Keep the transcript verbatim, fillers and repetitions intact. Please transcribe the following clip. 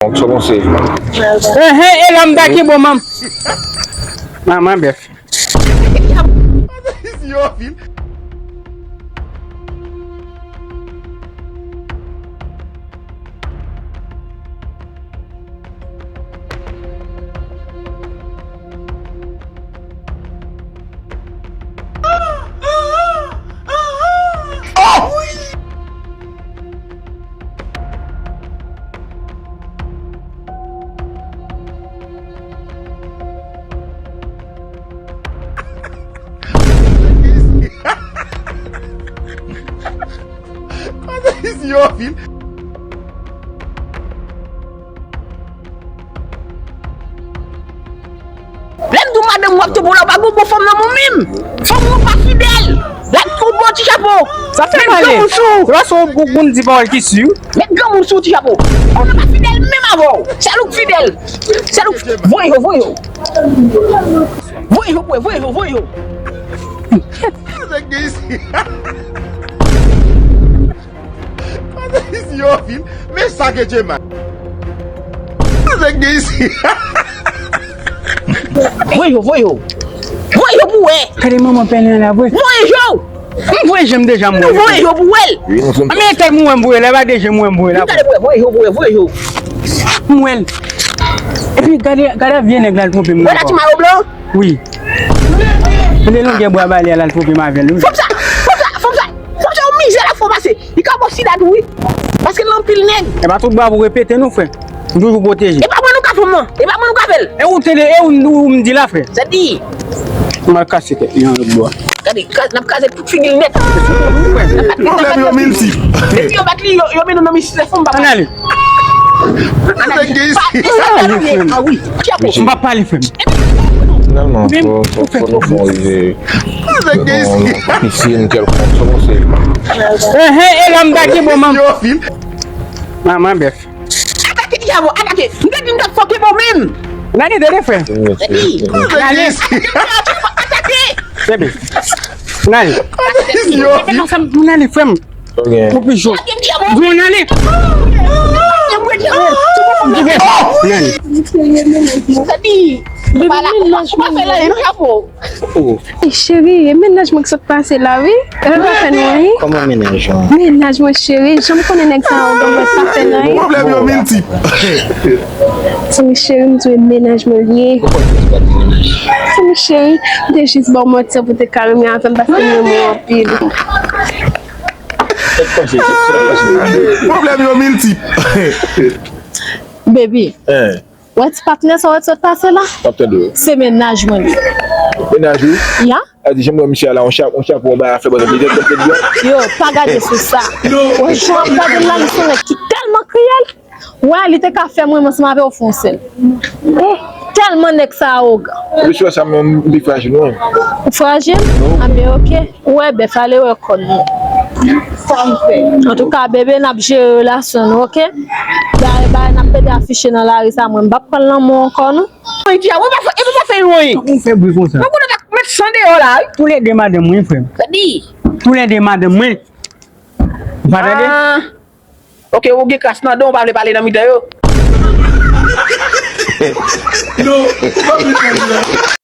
Sa bon se. Ehe, e la m ta ki bon, manm. Manman bèf. Yo, vin. Lè m di w madanm w ap tobe w la, w pa gen bon fanm nan men w menm. Fanm ou pa fidèl. Lè m di w bon ti chapo. Sa fè m ale. Se paske w, ou konn di pawòl ki si. Met granmoun sou ti chapo. Ou pa fidèl menm avè w. Sèl ou k fidèl. Sèl ou k voye yo, voye yo. Voye yo, voye yo, voye yo. Yo, vin. Men sa ke Djema. Voye yo, voye yo. Voye yo pou wè. Gade manman pèlen an la, vre. Voye yo. M voye je m deja, m voye. Voye yo pou wè l. Wi, nou se. A, men tèt mwen m voye la, e pa de je mwen m voye la. Gade, voye, voye yo, voye, voye yo. M wè l. Epi gade, gade vye nèg la l twonpe m nan. Wè la ti mayo blan? Wi. Mwen te lonje bwa bale a la l twonpe m avè l, wi. Fanm sa, fanm sa, fanm sa, fanm sa yon mizè l ap fè w pase. Li ka ba w sida tou, wi. Paske l anpil nèg. E pa tout bwa pou repete non, frè. M toujou pwoteje. E pa mwen nou ka fè, non. E pa mwen nou ka fè l. E ou te, e ou, ou m di la, frè. Sa di. M al kase tèt li an lòt bò. Gade, kraz, n ap kraze tout figi l nèt. Pwoblèm yo miltip. Depi yo bat li, yo, yo mennen nan misye fòm papa. Ann ale. Ann ale. Ah wi. M pa pale, frè m. Finalman, fò, fò, fò nou fè yon rive nan yon piscine quelconque. Sa bon se. Ehe, e la m ta ki bon, manman. Manman bèf. Atake dyabo, atake. M te di m t ap fòke bon menm. N ale tande, frè. N ale. Atake. Bebe. N ale. N ale, frè m. Ou pi jo. Bon, n ale. N ale. Bebe, mennaj mwen. Cheri, e mennaj mwen k sot pase la, wi. Epi pa fè nou anyen. Kòman mennaj ou? Mennaj mwen, cheri, jan m konnen nèg sa yo, bon, mwen pa fè nou anyen. Pwoblèm yo miltip. Zanmi cheri, m di w e mennaj mwen li ye. Zanmi cheri, m te jis ba w manti pou te ka renmen avè m paske m renmen w anpil. Pwoblèm yo miltip. Baby. Wè ti patnè sa w wè t sot pase la? M ap tande w. Se mennaj mwen li. Mennaj ou? Ya. A di, jan m wè misye a la, yon cha-, yon chapo anba afè bò nan tèt, tèt, tèt, tèt. Yo, pa gade sou sa. Wè jan w ap gade l la, li se yon nèg ki tèlman kriyèl. Wè, li te ka fè mwen, mwen ansanm avè w fè yon sèl. Tèlman nèg sa awogan. Misye wè sa, mwen, m pi frajil, non. Ou frajil? Anben, oke. Ou wè bèf, ale wè kòn nou. Antouka, bebe, n ap jere relasyon nou, oke? Bay, bay, n ap pede afiche nan lari sa, mwen m p ap pran lanmou ankò, non. Mwen di a, ou pa fè, e pa fè yon anyen. Ou fè bri konsa. Mwen konnen w t ap met san deyò la, wi. Toulède madanm mwen, frè m. Sa di. Toulède madanm mwen. Ou pa tande? Ah. Oke, ou gen kras nan dan, ou pa vle pale nan mitan yo. Non, ou pa vle pale nan